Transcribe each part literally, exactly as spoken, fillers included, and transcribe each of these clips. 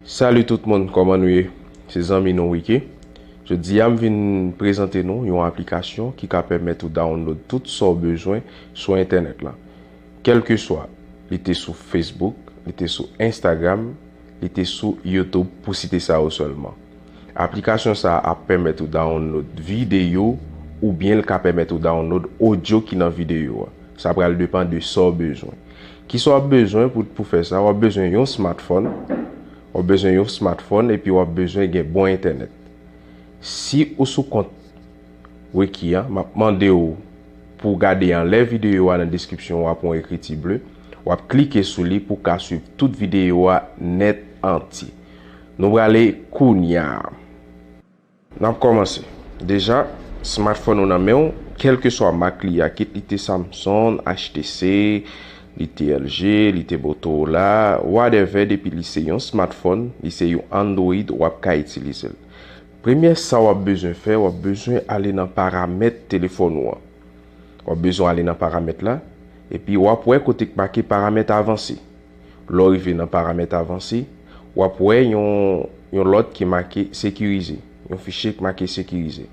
Salut tout moun, kòman nou ye? Se zanmi nou Ricky. Jodi a m vin prezante nou yon aplikasyon ki ka pèmèt ou download tout sa w bezwen sou entènèt la. Kèlkeswa, li te sou Facebook, li te sou Instagram, li te sou YouTube, pou site sa yo sèlman. Aplikasyon sa a ap pèmèt ou download videyo oubyen l ka pèmèt ou download odyo ki nan videyo a. Sa pral depann de sa w bezwen. Kisa w ap bezwen pou, pou fè sa? W ap bezwen yon smartphone, w ap bezwen yon smartphone epi w ap bezwen gen bon entènèt. Si ou sou kont Ricky an, m ap mande w pou w gade anlè videyo a nan deskripsyon w ap wè yon ekriti ble. W ap klike sou li pou w ka swiv tout videyo a nèt antye. Nou prale kounya. N ap kòmanse. Deja, smartphone ou nan men w, kèlkeswa mak li a, kit li te Samsung, H T C, li te L G, li te Motorola, whatever, depi li se yon smartphone, li se yon Android, w ap ka itilize l. Premye sa w ap bezwen fè, w ap bezwen ale nan paramèt telefòn ou an. W ap bezwen ale nan paramèt la, epi w ap wè kote k make paramèt avanse. Lè w rive nan paramèt avanse, w ap wè yon, yon lòt ki make sekirize, yon fichye ki make sekirize.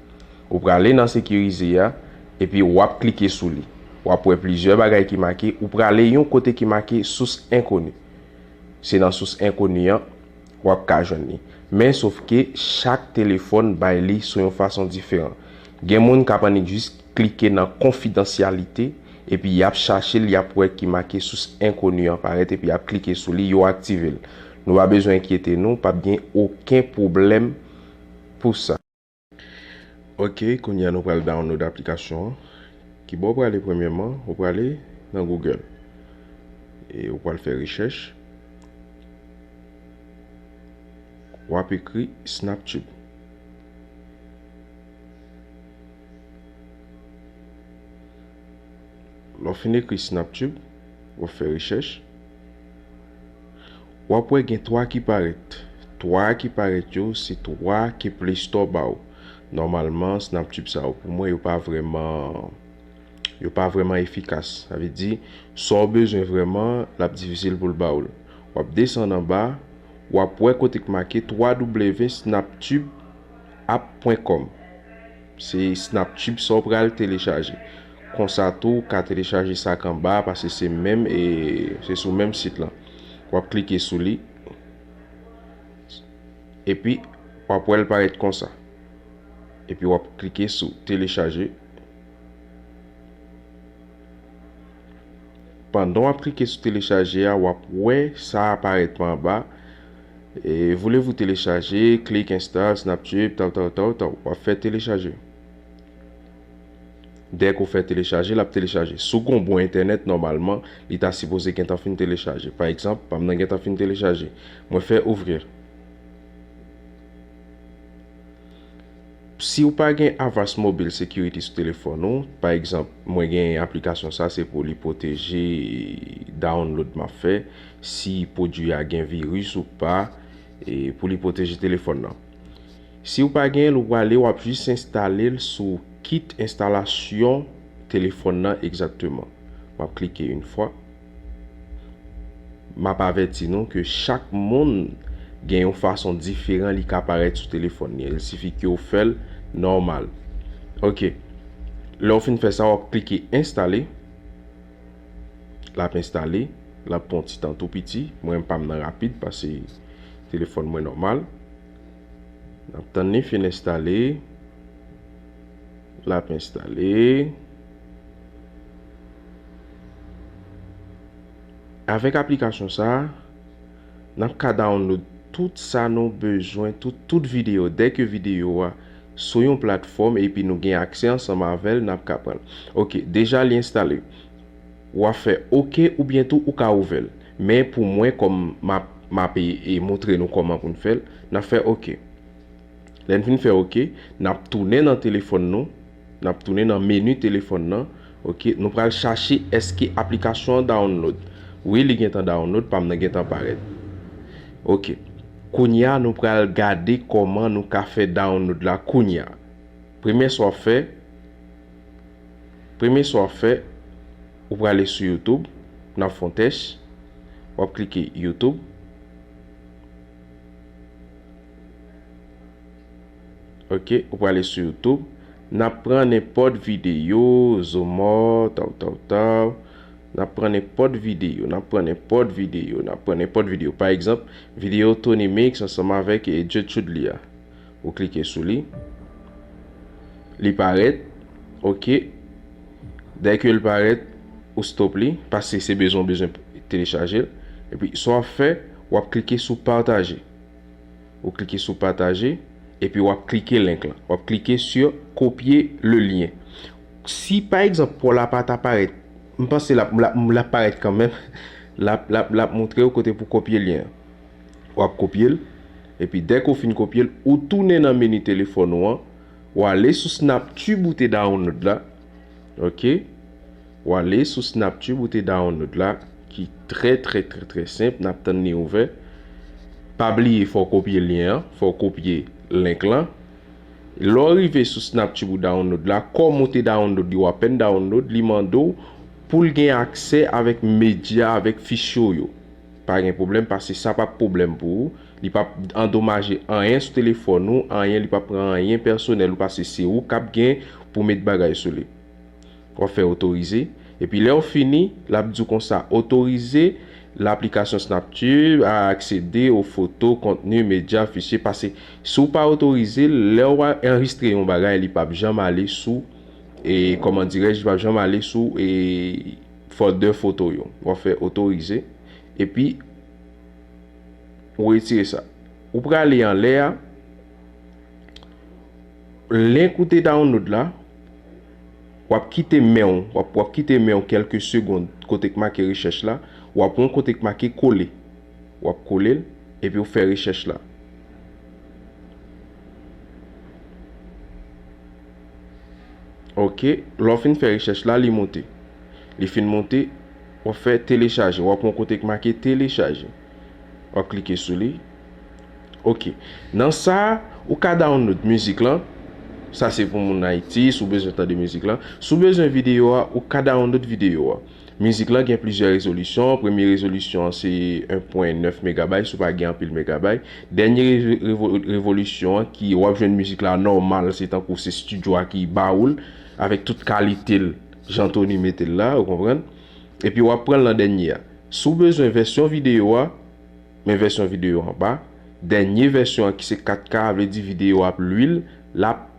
Ou prale nan sekirize a, epi w ap klike sou li. W ap wè plizyè bagay ki make, ou prale yon kote ki make sous enkoni. Se nan sous enkoni an, w ap ka jwenn li. Men sof ke chak telefòn bay li sou yon fason diferan. Gen moun k ap annik jis klike nan konfidansyalite, epi y ap chache l, y ap wè ki make sous enkoni an parèt, epi y ap klike sou li, yo aktive l. Nou pa bezwen enkyete nou, p ap gen okenn pwoblèm pou sa. Ok, kounye a nou pral download aplikasyon an. Ki bò w prale premyèman? Ou prale nan Google. E ou pral fè rechèch. W ap ekri Snaptube. Lè w fin ekri Snaptube, w ap fè rechèch. W ap wè gen twa ki parèt. Twa ki parèt yo, se twa ke Play Store ba w. Nòmalman, Snaptube sa yo, pou mwen, yo pa vrèman, yo pa vrèman efikas. Sa vle di, sa w bezwen vrèman, l ap difisil pou l ba w l. W ap desann anba, w ap wè kote k make twa w snaptube app pwen kòm. Se Snaptube sa w pral telechaje. Konsa tou, w ka telechaje sa k anba, paske se menm, e se sou menm sit lan. W ap klike sou li. Epi, w ap wè l parèt konsa. Epi, w ap klike sou telechaje. Pandan w ap klike sou telechaje a, w ap wè sa aparèt pa anba. E, voulez-vous télécharger? Click install, Snaptube, taw, taw, taw, taw. W ap fè telechaje. Dèke w fè telechaje, l ap telechaje. Si w gen yon bon entènèt, nòmalman, li ta sipoze gentan fin telechaje. Pa egzanp, pa m nan gentan fin telechaje. Mwen fè ouvrir. Si w pa gen Avast Mobile Security sou telefòn ou, pa egzanp, mwen gen aplikasyon sa, se pou li pwoteje download m ap fè, si pwodui a gen viris ou pa, e pou li pwoteje telefòn nan. Si w pa gen l, ou prale, w ap jis enstale l sou kit enstalasyon telefòn nan egzakteman. M ap klike yon fwa. M ap avèti nou ke chak moun gen yon fason diferan li ka parèt sou telefòn li. Il sifi ke w fè l nòmal. Ok. Lè w fin fè sa, w ap klike enstale. L ap enstale. L ap pran yon ti tan tou piti. Mwen, pa m nan rapid, paske telefòn mwen nòmal. N ap tann li fin enstale. L ap enstale. Avèk aplikasyon sa a, n ap ka download tout sa nou bezwen, tout, tout videyo. Dèke videyo a sou yon platfòm epi nou gen aksè ansanm avè l, n ap ka pran l. Ok, deja li enstale. W ap fè ok oubyen tou ou ka ouvè l. Men pou mwen, kòm m ap, m ap e, e montre nou kòman pou n fè l, n ap fè ok. Lè n fin fè ok, n ap tounen nan telefòn nou, n ap tounen nan meni telefòn nan, ok, nou pral chache èske aplikasyon an download. Wi, li gentan download, pa m nan gentan parèt. Ok. Kounye a, nou pral gade kòman nou ka fè download la kounye a. Premye sa w ap fè, premye sa w ap fè, ou prale sou YouTube, n ap fè yon tès, w ap klike YouTube. Ok, ou prale sou YouTube. N ap pran nenpòt videyo, Zomò, taw, taw, taw. N ap pran nenpòt videyo, n ap pran nenpòt videyo, n ap pran nenpòt videyo. Pa egzanp, videyo Tony Mix ansanm avèk, eh, Judge Chudley a. Ou klike sou li. Li parèt. Ok. Dèke l parèt, ou stop li, paske se bezwen w bezwen telechaje l. Epi, sa w ap fè, w ap klike sou pataje. Ou klike sou pataje, epi w ap klike link lan. W ap klike sur copier le lien. Si, pa egzanp, pa w la pa ta parèt, m panse l ap, l ap, l ap parèt kanmenm. L ap, l ap, l ap montre w kote pou kopye lyen an. W ap kopye l, epi dèke w fin kopye l, ou tounen nan meni telefòn ou an, w ale sou Snaptube ou te download la. Ok? W ale sou Snaptube ou te download la, ki trè, trè, trè, trè senp, n ap tann li ouvè. Pa bliye, fò w kopye lyen an, fò w kopye link lan. Lè w rive sou Snaptube ou download la, kòm ou te download li, w apèn download, li mande w pou l gen aksè avèk medya, avèk fichye w yo. Pa gen pwoblèm, paske sa p ap pwoblèm pou ou. Li p ap andomaje anyen sou telefòn ou, anyen, li p ap pran anyen pèsonèl ou, paske se ou k ap gen pou met bagay sou li. W ap fè otorize. Epi lè w fini, l ap di w konsa, otorize l'application Snaptube à accéder aux photos, contenus, médias, fichiers, paske si w pa otorize l, lè w anrejistre yon bagay, li p ap janm ale sou, e, kòman dirèj, li p ap janm ale sou, e, folder foto yo. W ap fè otorize. Epi, ou retire sa. Ou prale anlè a, link ou te download la, w ap kite men w, w ap, w ap kite men w kèlke segonn kote k make rechèch la, w ap wè yon kote k make kole. W ap kole l, epi w fè rechèch la. Ok, lè w fin fè rechèch la, li monte. Li fin monte, w ap fè telechaje. W ap wè yon kote k make telechaje. W ap klike sou li. Ok. Nan sa, ou ka download mizik lan. Sa se pou moun Ayiti, si w bezwen tande mizik lan. Si w bezwen videyo a, ou ka download videyo a. Mizik lan gen plizyè rezolisyon. Premye rezolisyon an se en pwen nèf megabay, si w pa gen anpil megabay. Dènye re-, revo-, revolisyon an ki w ap jwenn mizik la nòmal, se tankou se estidyo a ki ba ou l, avèk tout kalite l, jan Tony mete l la, ou konprann? Epi w ap pran l nan dènye a. Si w bezwen vèsyon videyo a, men vèsyon videyo anba, dènye vèsyon an ki se kat K, vle di videyo ap lwi l, l ap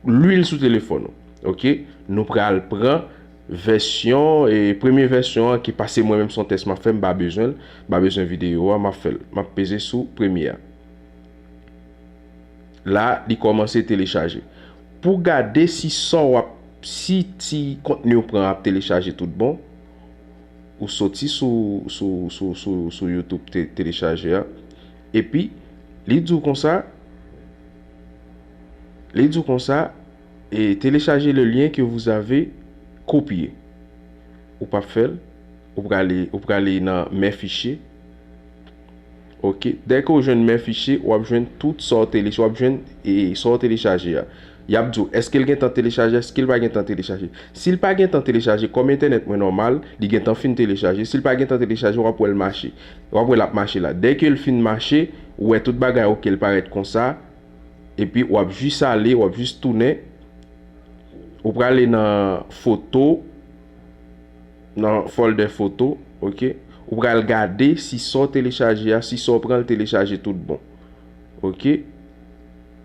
lwi l sou telefòn ou. Ok? Nou pral pran vèsyon, e, premye vèsyon an ki pase mwen menm se yon tès m ap fè, m pa bezwen l, m pa bezwen videyo a, m ap fè l. M ap peze sou premye a. La, li kòmanse telechaje. Pou gade si sa w ap, si ti kontni w pran ap telechaje tout bon, ou soti sou, sou, sou, sou, sou YouTube te-, telechaje a. Epi, li di w konsa, li di w konsa, e, téléchargez le lien que vous avez copié. Ou p ap fè l, ou prale, ou prale nan men fichye. Ok, dèke w jwenn men fichye, w ap jwenn tout sa w tele-, w ap jwenn, e, sa w telechaje a. Y ap di w, èske l gentan telechaje, èske l pa gentan telechaje. Si l pa gentan telechaje, kòm entènèt mwen nòmal, li gentan fin telechaje. Si l pa gentan telechaje, w ap wè l mache. W ap wè l ap mache la. Dèke l fin mache, ou wè tout bagay ok, l parèt konsa. Epi w ap jis ale, w ap jis tounen. Ou prale nan foto, nan folder foto, ok? Ou pral gade si sa w telechaje a, si sa w pran l telechaje tout bon. Ok?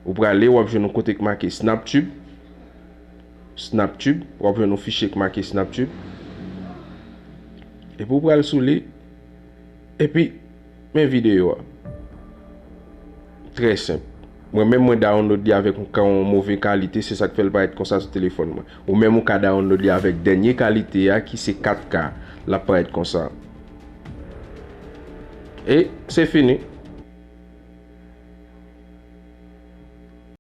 Ou prale, w ap jwenn yon kote k make Snaptube. Snaptube, w ap jwenn yon fichye k make Snaptube. Epi w pral sou li. Epi, men videyo a. Trè senp. Mwen menm mwen download li avèk yon ka-, yon move kalite, se sa k fè l parèt konsa sou telefòn mwen. Ou menm ou ka download li avèk dènye kalite a ki se kat K, l ap parèt konsa. E se fini.